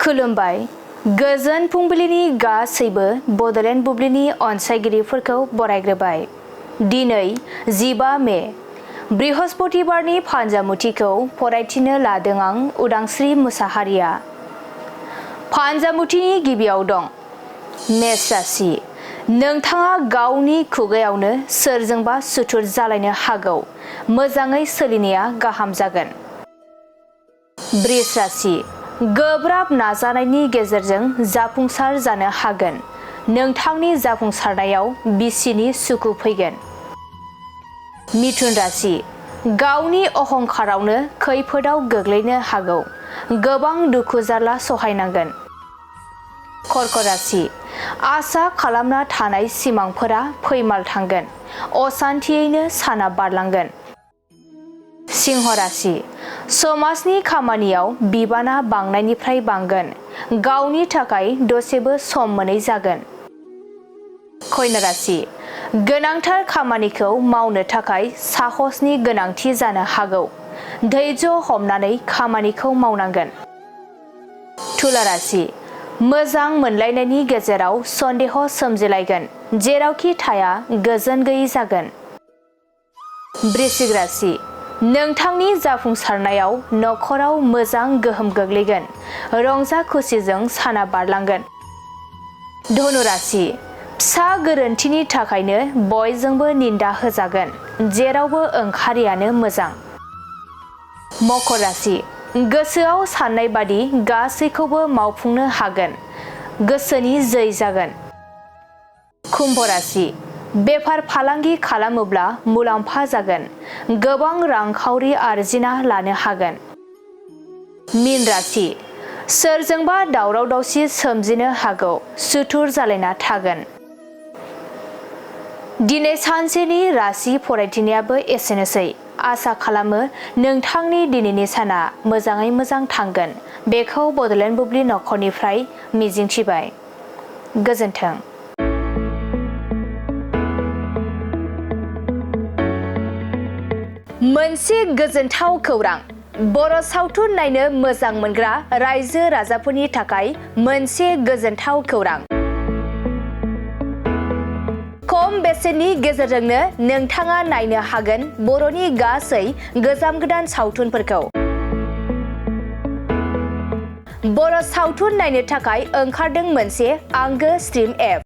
खुलुमबाय गोजोन फुंबिलिनि गासैबो बड'लेण्ड बुब्लिनि अनसायगिरिफोरखौ बरायग्रोबाय। दिनै 15 मे बृहस्पतिबारनि फान्जामुथिखौ फरायथिनो लादों आं उदांस्रि मुसाहारिया। फान्जामुथिनि गिबियाव दं मेष राशि। नोंथाङा गावनि खुगायावनो सोरजोंबा सुथुर जालायनो हागौ। मोजाङै सोलिनाया गाहाम जागोन। वृष राशि। गोब्राब नाजानायनि गेजेरजों जाफुंसार जानो हागोन। नोंथांनि जाफुंसारनायाव बिसिनि सुखु फैगोन। मिथुन राशि। गावनि अहंखारावनो खैफोदाव गोग्लैनो हागौ। गोबां दुखु जारला सहायनांगोन। कर्क राशि। आसा खालामना थानाय सिमांफोरा फैमाल थांगोन। असान्थियैनो साना बारलांगोन। सिंह राशि। समाजनि खामानियाव बिबाना बांनायनिफ्राय बांगोन। गावनि थाखाय दसेबो सम मोनै जागोन। कन्या राशि। गोनांथार खामानिखौ मावनो थाखाय साहसनि गोनांथि जानो हागौ। धैर्य हमनानै खामानिखौ मावनांगोन। तुला राशि। मोजां मोनलायनायनि गेजेराव सन्देह सोमजिलायगोन। जेरावखि थाया गोजोन गैयै जागोन। वृश्चिक राशि। नोंथांनि जाफुंसारनायाव नखराव मोजां गोहोम गोग्लैगोन। रंजा खुसिजों साना बारलांगोन। धनु राशि। फिसा गोरोन्थिनि थाखायनो बयजोंबो निन्दा होजागोन। जेरावबो ओंखारियानो मोजां। मकर राशि। गोसोआव साननाय बादि गासैखौबो मावफुंनो हागोन। गोसोनि जै जागोन। कुम्भ राशि। बेफार फालांगि खालामोब्ला मुलाम्फा जागोन। गोबां रांखावरि आरजिना लानो हागोन। मीन राशि। सोरजोंबा दावराव दावसि सोमजिनो हागौ। सुथुर जालायना थागोन। दिनै सानसेनि राशि फरायथिनायाबो एसेनोसै। आसा खालामो नोंथांनि दिनैनि साना मोजाङै मोजां थांगोन। बेखौ बड'लेण्ड बुब्लि नखरनिफ्राय मिजिंथिबाय। गोजोन्थों। मोनसे गोजोनथाव खौरां। बर' सावथुन नायनो मोजां मोनग्रा रायजो राजाफोरनि थाखाय मोनसे गोजोनथाव खौरां। खम बेसेननि गेजेरजोंनो नोंथाङा नायनो हागोन बर'नि गासै गोजाम गोदान सावथुनफोरखौ। बर' सावथुन नायनो थाखाय ओंखारदों मोनसे आंगो स्ट्रिम एप।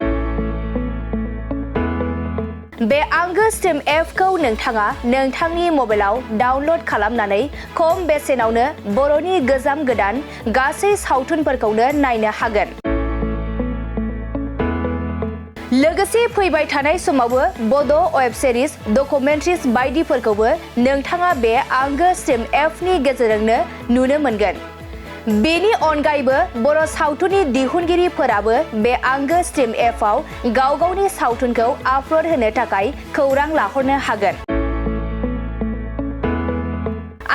बे आंगो स्ट्रिम एपखौ नोंथाङा नोंथांनि मबाइलाव डाउनल'ड खालामनानै खम बेसेनावनो बर'नि गोजाम गोदान गासै सावथुनफोरखौनो नायनो हागोन। लोगोसे फैबाय थानाय समावबो बड' वेब सिरिज, डकुमेन्ट्रिज बायदिफोरखौबो नोंथाङा बे आंगो स्ट्रिम एपनि गेजेरजोंनो नुनो मोनगोन। बेनि अनगायैबो बर' सावथुननि दिहुनगिरिफोराबो बे आंगो स्ट्रिम एपआव गाव गावनि सावथुनखौ आपल'ड होनो थाखाय खौरां लाहरनो हागोन।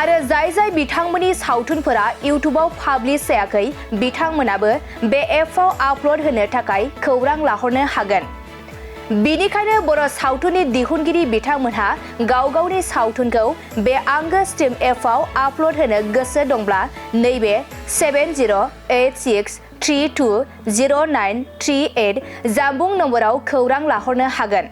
आरो जाय बिथांमोननि सावथुनफोरा इउटुबाव पाब्लिश जायाखै बिथांमोनाबो बे एपआव आपल'ड होनो थाखाय खौरां लाहरनो हागोन। बेनिखायनो बर' सावथुननि दिहुनगिरि बिथांमोनहा गाव गावनि सावथुनखौ बे आंगो स्ट्रिम एपआव आपल'ड होनो गोसो दंब्ला नैबे 7086320938 जानबुं नम्बराव खौरां लाहरनो हागोन।